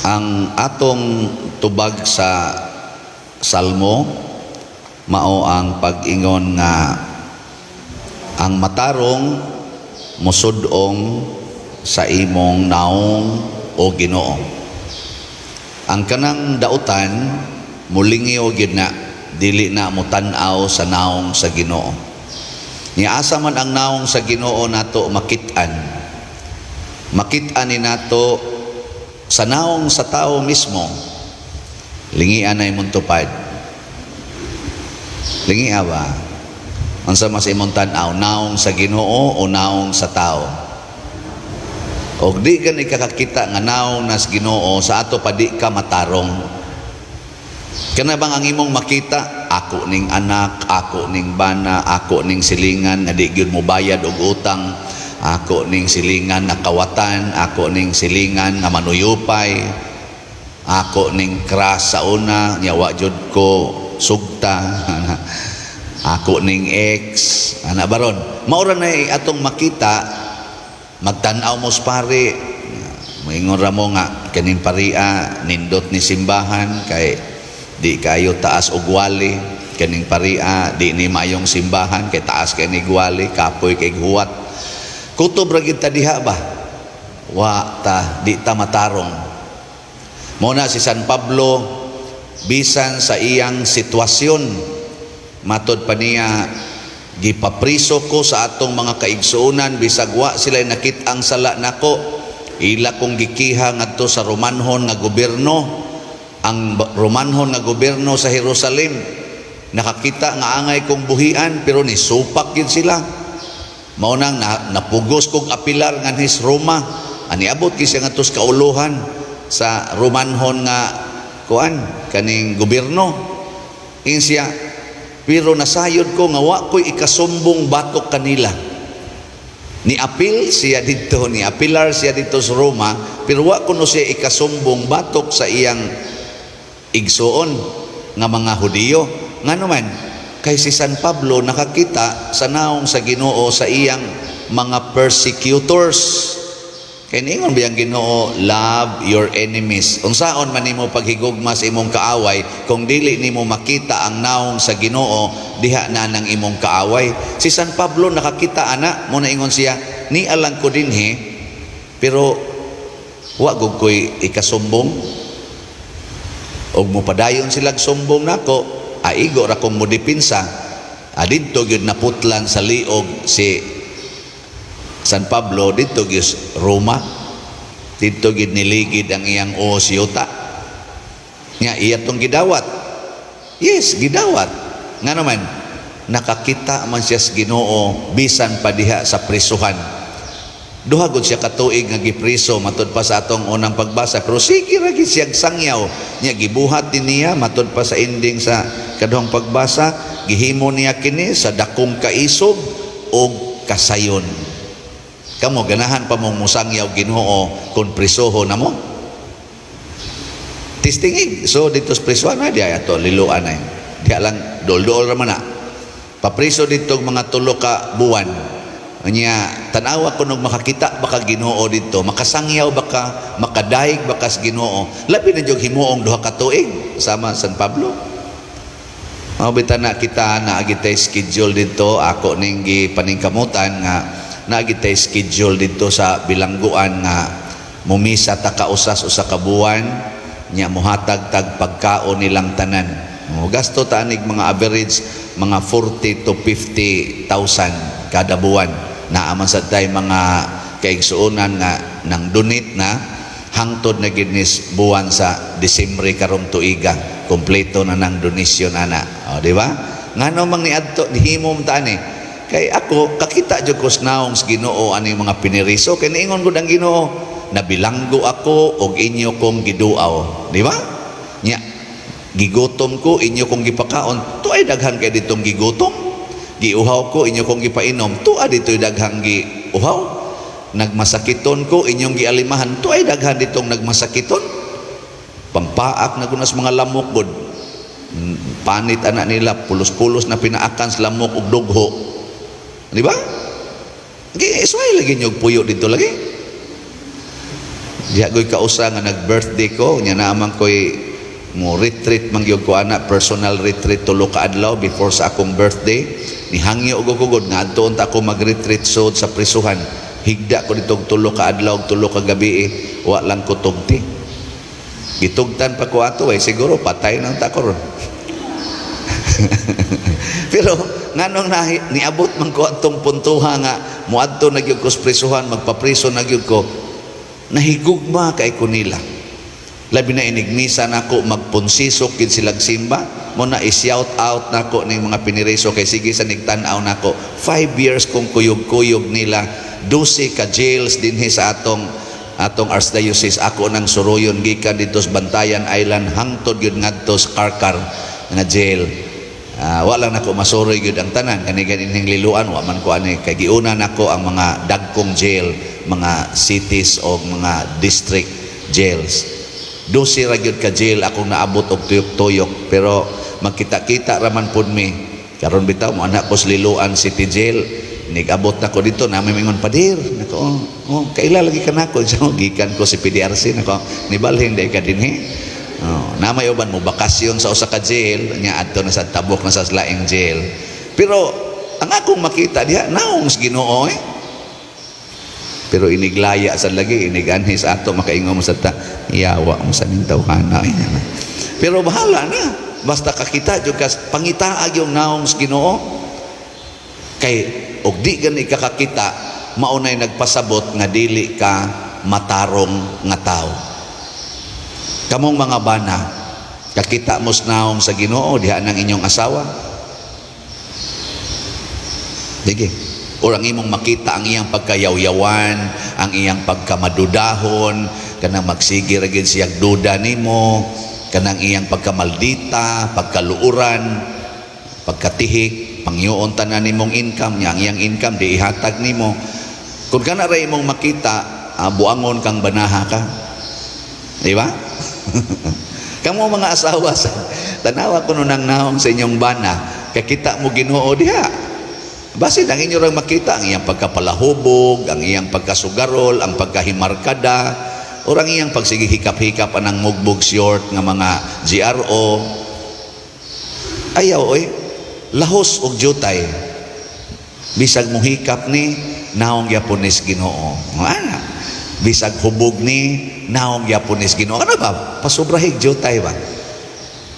Ang atong tubag sa Salmo mao ang pag-ingon nga ang matarong musud-ong sa imong naong, o Ginoo. Ang kanang dautan mulingiw gyud na, dili na motan-aw sa naong sa Ginoo. Nya asa man ang naong sa Ginoo nato makit-an? Makit-an ni nato sa naong sa tao mismo. Lingian na imong tupad. Lingia ba? Unsa mas imong tan-aw, naong sa Ginoo o naong sa tao? Og di ka ni kakakita nga naong nas Ginoo sa ato pa, di ka matarong. Kana bang ang imong makita, ako ning anak, ako ning bana, ako ning silingan nga di gyud mobayad og utang, ako ning silingan nga kawatan, ako ning silingan nga manuyupay, ako ning crush sa una, nya wa jud ko sugta, ako ning ex, ana baron. Mao ra na atong makita, magtan-aw mo sa pari, moingon ra mo nga kaning paria nindot ni simbahan kay di kayo taas og wali, kaning paria di ni maayong simbahan kay taas kay ni gwali, kapoy kay huwat. Kutob ra gid ta diha ba? Wa ta, di ta matarong. Mao na si San Pablo, bisan sa iyang sitwasyon, matod pa niya, "Gipapriso ko sa atong mga kaigsuonan bisag wa sila nakit-ang sala nako. Ila kong gikiha ngadto sa Romanhon nga gobyerno. Ang Romanhon nga gobyerno sa Jerusalem nakakita nga angay kong buhian, pero ni supak gid sila. Mao nang napugos kog apilar nganhis Roma." Ani abot gyud siya ngadto sa kauluhan sa Romanhon nga kuan, kaning gobyerno. Ingon siya, "Pero nasayod ko nga wa ko'y ikasumbong batok kanila." Ni apil siya didto, ni apilar siya didto sa Roma, pero wa kuno siya ikasumbong batok sa iyang igsuon nga mga Hudiyo. Ngano man? Kay si San Pablo nakakita sa naong sa Ginoo sa iyang mga persecutors. Kay niingon biyang Ginoo, "Love your enemies." Unsaon man nimo paghigugma sa imong kaaway kung dili nimo makita ang naong sa Ginoo diha na ng imong kaaway? Si San Pablo nakakita ana, mao na ingon siya, "Ni alang ko dinhi, pero wa gud ko'y ikasumbong. Og mopadayon silag sumbong nako, aigo ra kong modepinsa." Adidto gyud naputlan sa liog si San Pablo didto gyud Roma. Didto gyud niligid ang iyang yuta. Nya iya tong gidawat. Yes, gidawat. Nga naman, nakakita man siya sa Ginoo bisan pa diha sa prisuhan. 2 gud siya katuig nga gipriso matud pa sa atong unang pagbasa, pero sige ra gid siyang sangyaw. Nya gibuhat din niya, matud pa sa ending sa kaduhang pagbasa, gihimo niya kini sa dakong kaisog og kasayon. Kamo, ganahan pa mong musangyaw Ginoo kung prisoho na mo? Testingig. So didto sa prisuhan na diya ato liluan na. Diya lang dol-dol ra man na. Papriso didto mga 3 ka buwan. Nya tanawa ko nung makakita baka Ginoo didto, makasangyaw baka, makadaig baka sa Ginoo. Labi na jud himuong 2 ka tuig sama San Pablo. Mao bitaw na kita naa tay schedule didto, ako ning gipaningkamutan nga naa tay schedule didto sa bilangguan nga mumisa ta kausas usa ka buwan, nya mohatag tag pagkaon nilang tanan. Mo gasto ta anig mga average mga 40 to 50,000 kada buwan. Naa man sad tay mga kaigsuonan nga nang donate na hangtod na gid nis buwan sa Disyembre karong tuiga. Kompleto na nang donasyon ana. O, di ba? Ngano mang niadto nihimo ta ani? Kay ako kakita jud ko sa naong sa Ginoo ani mga piniriso, kay niingon gud ang Ginoo, "Nabilanggo ako og inyo kong giduaw," di ba? Nya gigutom ko, inyo kong gipakaon. Tuay daghan kay ditong gigutom. Giuhaw ko, inyo kong gipainom. Tua dito'y daghang giuhaw. Nagmasakiton ko, inyong gialimahan. Tuay daghan ditong nagmasakiton. Pangpaak na kunas mga lamok gud. Panit anak nila, pulos-pulos na pinaakan sa lamok ug dugho. Di ba? Gi, suway lagi nyo puyo dito lagi. Diha ko'y kausa nga nag-birthday ko, nya naman ko'y mo retreat man gyud ko ana, personal retreat 3 ka adlaw before sa akong birthday. Nihangyo og gugod nga adto unta ako mag-retreat sod sa prisuhan. Higda ko dito og 3 ka adlaw og 3 ka gabi eh. Wa lang ko tugti. Gitugtan pa ko ato eh, siguro patay nang ta ko ron. Pero nganong niabot man ko atong puntuha nga moadto na gyud ko sa prisuhan, magpapriso na gyud ko, nahigugma kay ko nila. Labi na inigmisa nako, magpunsisok gid silag simba mo na. I-shout out nako ning mga piniriso kay sige sa nigtan-aw nako. 5 years kong kuyog-kuyog nila, 12 ka jails dinhi sa atong atong archdiocese. Ako nang suruyon gikan dito sa Bantayan Island hangtod gyud ngadto sa Carcar nga jail. Ah, wala nako masuroy gyud ang tanan kani ganinhing Liloan, wa man ko ani kay giuna nako ang mga dagkong jail, mga cities o mga district jails. 12 ra gyud ka jail akong naabot og tuyok-tuyok, pero magkita-kita ra man pud mi. Karon bitaw mo anak ko sa Liloan City Jail, nigabot na ko dito na may mingon, "Padir." Nako, Oh, kaila lagi ka nako." So, gikan ko si PDRC nako, nibalhin day ka dinhi. Oh, na may uban mo bakasyon sa usa ka jail nya adto na sa tabok na sa laing jail. Pero ang akong makita diha, naong sa Ginoo eh. Pero iniglaya sa lagi, iniganhi sa ato, makaingon mo sa ta, yawa mo sa ning tawhana. Eh. Pero bahala na. Basta kakita jud ka, pangitaag yung naong sa Ginoo. Kay og di gani ka kakita, maunay nagpasabot nga dili ka matarong nga tao. Kamong mga bana, kakita mo sa naong sa Ginoo diha ng inyong asawa. Sige. Or ang imong makita ang iyang pagkayawyawan, ang iyang pagkamadudahon, kanang magsige ra gid siyag duda nimo, kanang iyang pagkamaldita, pagkaluuran, pagkatihik, pangyoon tanan nimong income niya, ang iyang income di ihatag nimo. Kung kana ra imong makita, buangon kang banaha ka. Di ba? Kamo mga asawa sa tanawa kuno nang naong sa inyong bana, kakita mo Ginoo diha. Basin ang inyo rang makita ang iyang pagkapalahubog, ang iyang pagkasugarol, ang pagkahimarkada, o ang iyang pagsige hikap-hikap anang mugbog short nga mga GRO. Ayaw oy, lahos og jutay. Bisag muhikap ni, naong gyapon nis Ginoo. Ana. Bisag hubog ni, naong gyapon nis Ginoo. Ano ba? Pasubrahig jutay ba?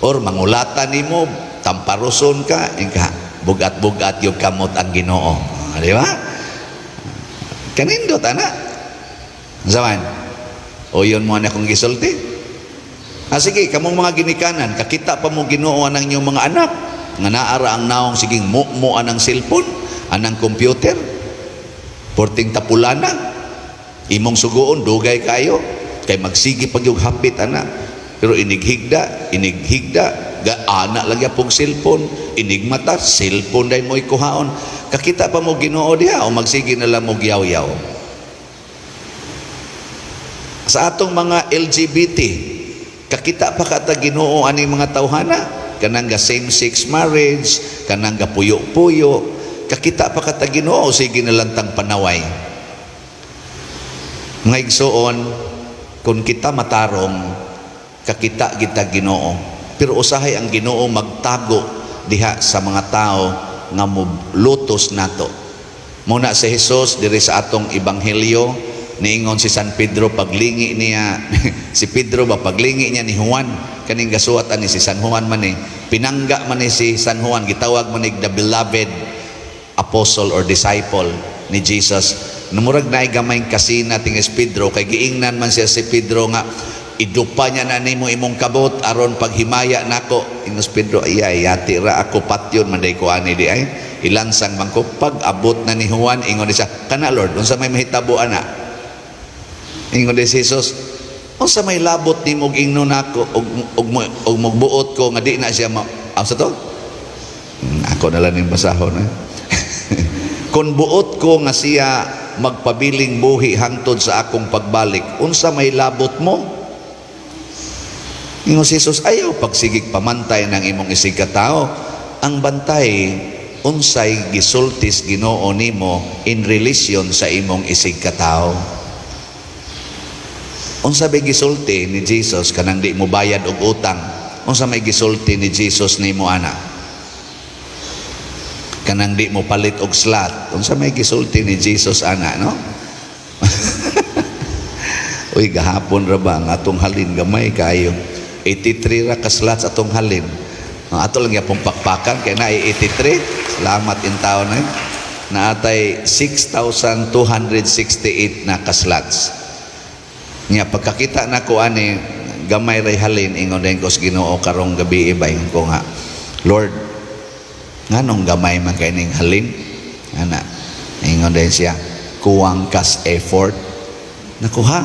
Or mangulata nimo, tamparuson ka, inka bugat-bugat yung kamot ang Ginoo. Ah, di ba? Kanindot ana. Zaman. O yun mo na akong gisulti. Ah, sige, kamong mga ginikanan, kakita pa mo Ginoo ang inyong mga anak nga naara ang naong siging mo anang cellphone, anang computer, porting tapulana, imong suguon, dugay kayo, kay magsige pag yung hapit ana. Pero inighigda, inighigda, ga ana lagi pog cellphone, inigmata, cellphone dahil mo ikuhaon. Kakita pa mo Ginoo diha o magsige na lang mo yaw-yaw? Sa atong mga LGBT, kakita pa kata Ginoo aning mga tawhana, kanang ga same-sex marriage, kanang ga puyo-puyo, kakita pa kata Ginoo, sige na lang tang panaway? Mga igsoon, kung kita matarong, kakita kita Ginoo. Pero usahay ang Ginoo magtago diha sa mga tao nga lutos nato. Muna si Jesus diri sa atong ebanghelyo, niingon si San Pedro paglingi niya, si Pedro ba, paglingi niya ni Juan, kaning gasuwat ani si San Juan man eh, pinangga man ni si San Juan, gitawag man ni the beloved apostle or disciple ni Jesus. Namurag naay gamay kasina tingis Pedro kay giingnan man siya si Pedro nga idupa niya na nimo imong kabot aron paghimaya nako. Ingos Pedro, "Ay, yati ra ako, patyon man day ko ani di ay ilansang man ko." Pag abot na ni Juan, ingon ni siya, "Kana Lord, unsa may mahitabo ana?" Ingon di si Jesus, "Unsa may labot nimo og ingnon nako og mugbuot ko nga di na siya ma sa to?" Ako na lang ning basahon eh. "Kung buot ko nga siya magpabiling buhi hangtod sa akong pagbalik, unsa may labot mo?" Ingon si Jesus, "Ayaw pagsigig pamantay ng imong isig katao. Ang bantay, unsay gisultis Ginoo nimo in relation sa imong isig katao." Unsa may gisulti ni Jesus kanang di mo bayad og utang? Unsa may gisulti ni Jesus nimo ana? Kanang di mo palit og slot. Unsa may gisulti ni Jesus ana, no? Uy, gahapon ra ba ang atong halin, gamay kayo. 83 ra ka slots atong halin. Ang ato lang gyapon pakpakan kay na 83. Salamat in taon eh. Naatay 6,268 na ka slots. Nya pagkakita nako ani, gamay ray halin, ingon din ko sa Ginoo karong gabi ba, ingon ko nga, "Lord, nganong gamay man kay ning halin?" Ana, ingon din siya, "Kuwang kas effort." Nakuha,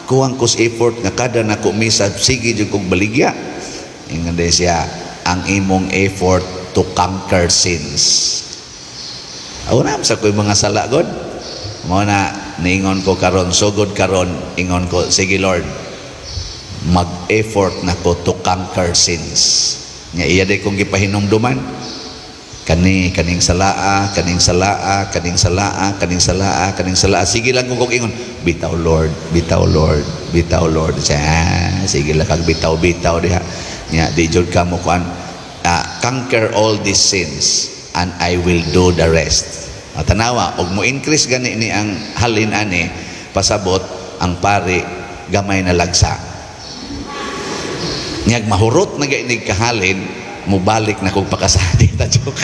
kuwang kos effort nga kada nako misa sige jud kog baligya. Ingon din siya, "Ang imong effort to conquer sins." Aw na sa ko'y mga sala god. Mao na niingon ko karon, sugod karon, ingon ko, "Sige Lord, mag-effort na ko to conquer sins." Nga iya day kong gipahinumduman kani kaning salaa, kaning salaa, kaning salaa, kaning salaa, kaning salaa. Sige lang kung ingon, "Bitaw Lord, bitaw Lord, bitaw Lord." Siya, "Ah, sige lang kag bitaw bitaw diha." Nya di jud ka mo kuan, "Conquer all these sins and I will do the rest." Ah, tanawa, og mo increase gani ni ang halin ani, pasabot ang pari gamay na lagsa. Nyag mahurot na gainig kahalin, mubalik na kog pakasadi ta, joke.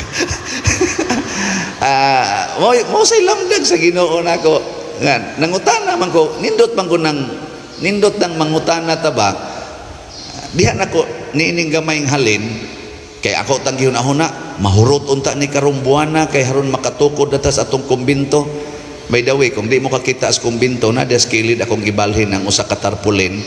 Ah, mo say lamdag sa Ginoo nako. Nga nangutana man ko, nindot man ko nang nindot nang mangutana ta ba. Diha nako niining gamayng halin kay ako tang gihuna-huna, mahurot unta ni karong buwana kay haron makatukod na ta sa atong kumbinto. By the way, kung di mo kakita sa kumbinto na des kilid akong gibalhin ang usa ka tarpaulin,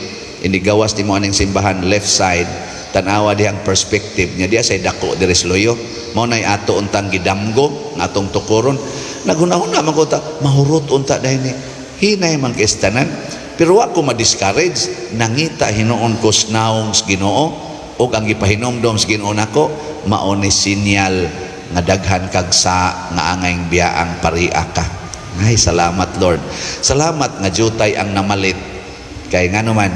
inigawas nimo aning simbahan, left side, tan-awa dihang perspective nya diya say dako diri sa luyo. Mao nay ato untang gidamgo nga atong tukuron. Naghuna-huna man ko ta, mahurot unta dahil ni hinay man kay tanan. Pero wa ko ma-discourage, nangita hinuon ko sa naong sa Ginoo ug ang gipahinomdom sa Ginoo nako mao ni sinyal nga daghan kag sa nga angayng biyaang paria ka. Ay, salamat Lord. Salamat nga jutay ang namalit kay ngano man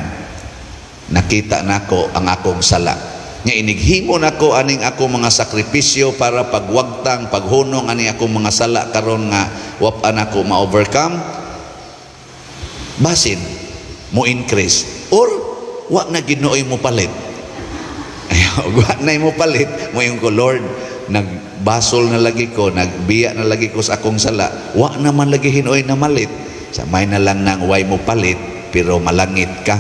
nakita nako ang akong sala. Nga inighimo nako aning ako mga sakripisyo para pagwagtang, paghunong aning akong mga sala karon nga wa nako ma-overcome, basin mo increase or wa na Ginooy mo palit. Wa na mo palit mo yung ko, "Lord, nagbasol na lagi ko, nagbiya na lagi ko sa akong sala, wa naman lagi hinuoy na malit." Sa may na lang nang way mo palit pero malangit ka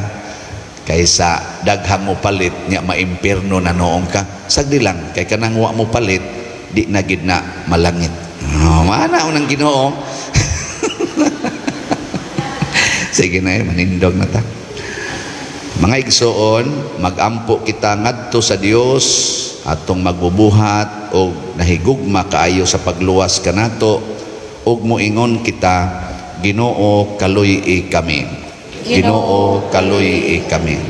kaysa daghang mo palit nya maimpirno na noong ka. Sagdi lang kay kanang wa mo palit, di na gid na malangit. Oh, mana unang Ginoo. Sige na eh, manindog na ta. Mga igsoon, magampo kita ngadto sa Dios atong magbubuhat og nahigugma kaayo sa pagluwas kanato ug moingon kita, Ginoo, kaluy-i kami. Ginoo, kaluy-i kami.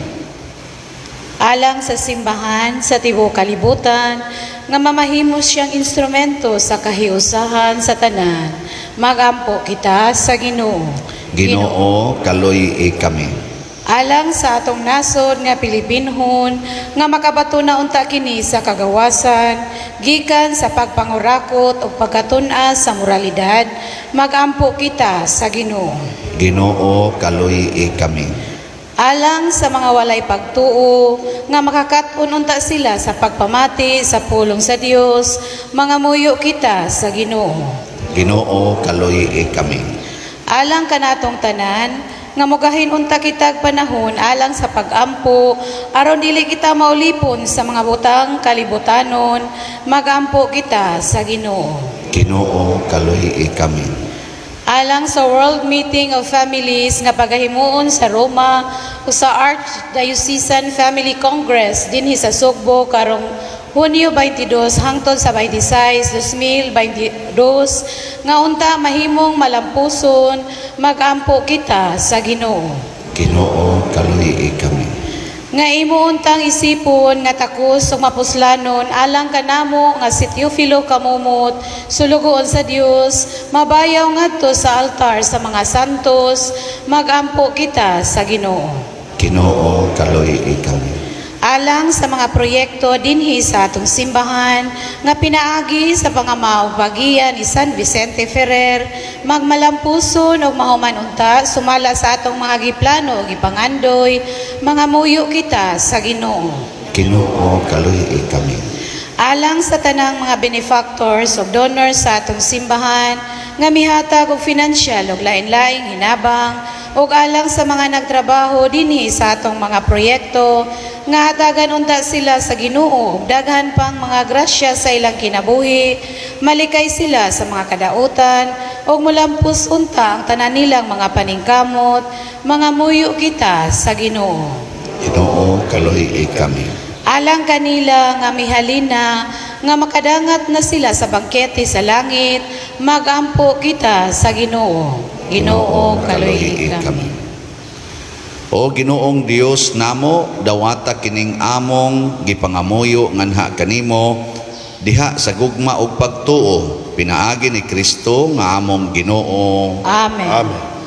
Alang sa simbahan sa tibuok kalibutan nga mamahimo siyang instrumento sa kahiusahan sa tanan, magampo kita sa Ginoo. Ginoo, kaluy-i kami. Alang sa atong nasod nga Pilipinhon nga makabato na unta kini sa kagawasan gikan sa pagpangurakot ug pagkatun-as sa moralidad, magampo kita sa Ginoo. Ginoo, kaluy-i kami. Alang sa mga walay pagtuo nga makakat-on unta sila sa pagpamati sa pulong sa Dios, mangamuyo kita sa Ginoo. Ginoo, kaluy-i kami. Alang kanatong tanan nga mugahin unta kitag panahon alang sa pagampo aron dili kita maulipon sa mga butang kalibutanon, magampo kita sa Ginoo. Ginoo, kaluy-i kami. Alang sa World Meeting of Families nga pagahimuon sa Roma o sa Archdiocesan Family Congress dinhi sa Sugbo karong Hunyo 22 hangtod sa 26, 2022 nga unta mahimong malampuson, magampo kita sa Ginoo. Ginoo, kaluy-i kami. Nga imo untang isipon nga takos ug mapuslanon alang kanamo nga si Teofilo Camomot, sulugoon sa Dios, mabayaw ngadto sa altar sa mga santos, magampo kita sa Ginoo. Ginoo, kaluy kami. Alang sa mga proyekto dinhi sa atong simbahan nga pinaagi sa pangama ug pag-iya ni San Vicente Ferrer, magmalampuson ug mahuman unta sumala sa atong mga giplano ug gipangandoy, mangamuyo kita sa Ginoo. Ginoo, kaluy kami. Alang sa tanang mga benefactors ug donors sa atong simbahan nga mihatag og financial ug lain-laing hinabang, ug alang sa mga nagtrabaho dinhi sa atong mga proyekto, nga hatagan unta sila sa Ginoo og daghan pang mga grasya sa ilang kinabuhi, malikay sila sa mga kadautan ug mulampos unta ang tanan nilang mga paningkamot, mangamuyo kita sa Ginoo. Ginoo, kaluy kami. Alang kanila nga mihalina nga makadangat na sila sa bangkete sa langit, magampo kita sa Ginoo. Ginoo, kaluy kami. O Ginoong Dios namo, dawata kining among gipangamuyo nganha kanimo diha sa gugma ug pagtuo pinaagi ni Kristo nga among Ginoo. Amen. Amen.